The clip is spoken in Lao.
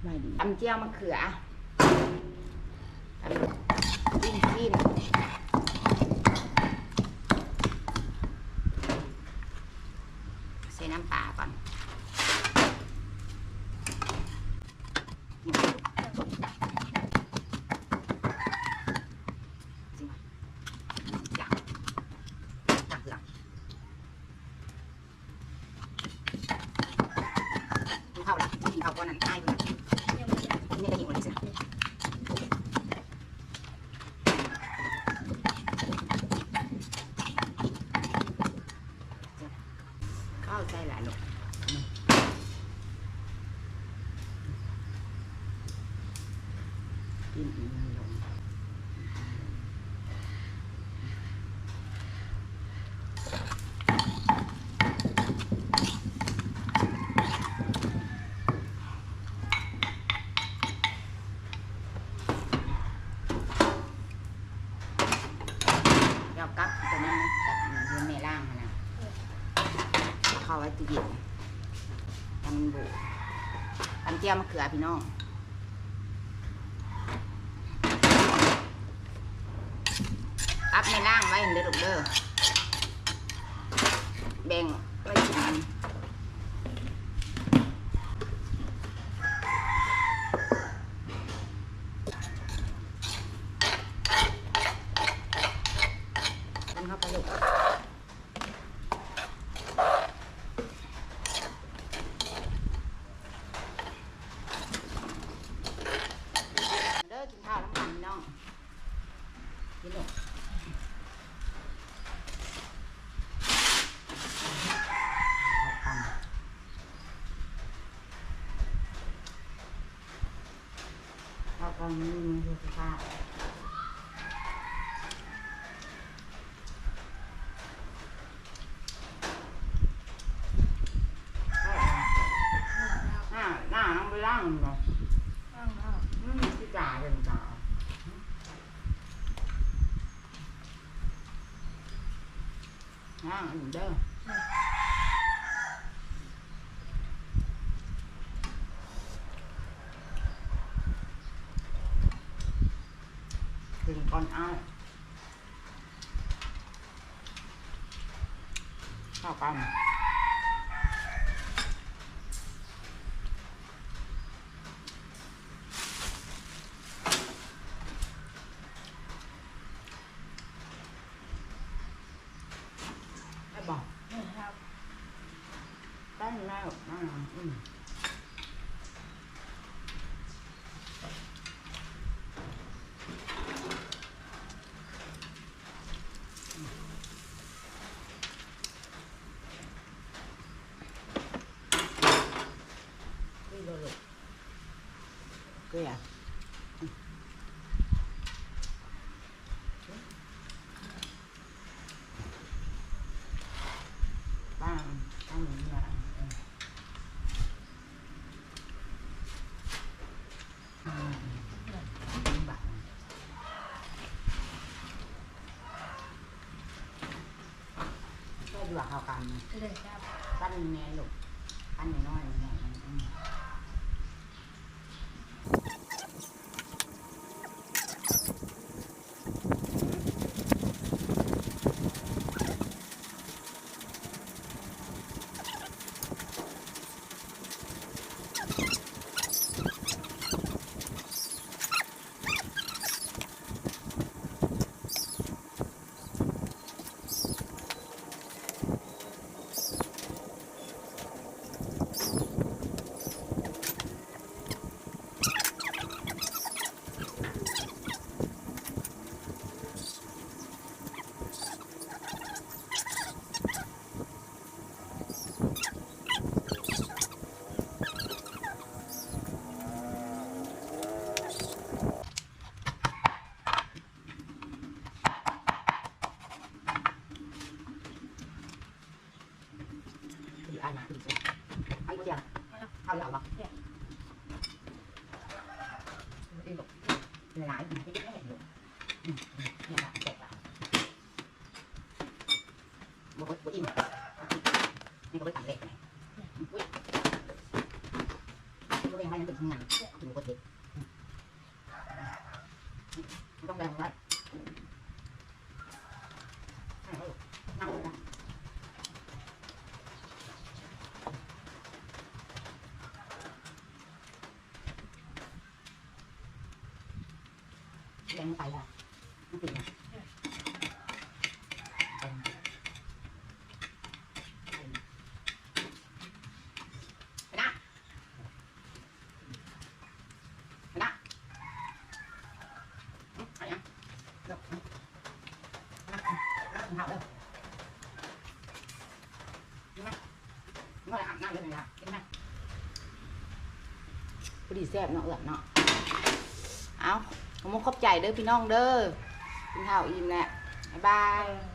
ຕຳແຈ່ວມະເຂືອ ຕຳ ຕຳຊີ້ນ ໃສ່ນ້ຳປາກ່ອນ. ກິນເຂົ້າລະ ກິນເຂົ້າກ່ອນນັ້ນ ອາຍເພິ່ນ ຍັງບໍ່ໄດ້ກິນ ນີ້ກໍຫິວແລ້ວຊິ. ເຂົ້າໃຈຫຼາຍລູກ ກິນອີກໜ້ອຍລົງ. ແລ້ວກັບຕົວນັ້ນ ກັບອັນທີ່ແມ່ລ້າງຫັ້ນນະ ເອົາເຂົ້າໄວ້ຕູ້ເຢັນ ໃຫ້ມັນບູດ. ຕຳແຈ່ວມະເຂືອພີ່ນ້ອງ ກັບແມ່ລ້າງໄວ້ເດີລູກເດີ ແບ່ງໄວ້ກິນ. ກິນເຂົ້າໄປລູກ ເດີ ກິນເຂົ້ານຳກັນພີ່ນ້ອງ ກິນລູກ. ເຂົ້າກ່ອງມີສຸຂະພາບ ໜ້າ ໜ້ານ້ອງໄປລ້າງມັນບໍ່? ລ້າງແລ້ວ ອືມ ຊິຕາເປັນຕາ ລ້າງອີກເດີ ກິນກ່ອນອ້າຍ ເຂົ້າກັນ. ໄດ້ບໍ່? ໄດ້ແລ້ວ ອືມ. ເກືອ ປາ ປາ ອືມ ບາດນີ້ ແຊບຢູ່ວ່າ ເຂົ້າກັນ ເອີ ແຊບ ປັ້ນແນ່ລູກ ປັ້ນນ້ອຍໆ ອືມ.ບໍ່ ບໍ່ ບໍ່ອີ່ມ ນີ້ກໍເບິດອັນເລັກ ອຸ້ຍ ບໍ່ແບ່ງ ມັນເປັນຫຍັງ ກິນບໍ່ເປັນ ມັນຕ້ອງແບ່ງໄວ້ ແບ່ງໄປລະ ມັນກິນນະ ໄປນະ ໄປນະ ອືມ ໄປນະ ເດີ ນະ ນະ ກິນເຂົ້າເດີ ກິນນະ ເມື່ອອາບນ້ຳເລີຍນະ ກິນນະ ພໍດີແຊບເນາະ ເອື້ອຍເນາະ ເອົາ ຂອບອົກຂອບໃຈເດີພີ່ນ້ອງເດີ ກິນເຂົ້າອີ່ມແລ້ວ ບາຍບາຍ.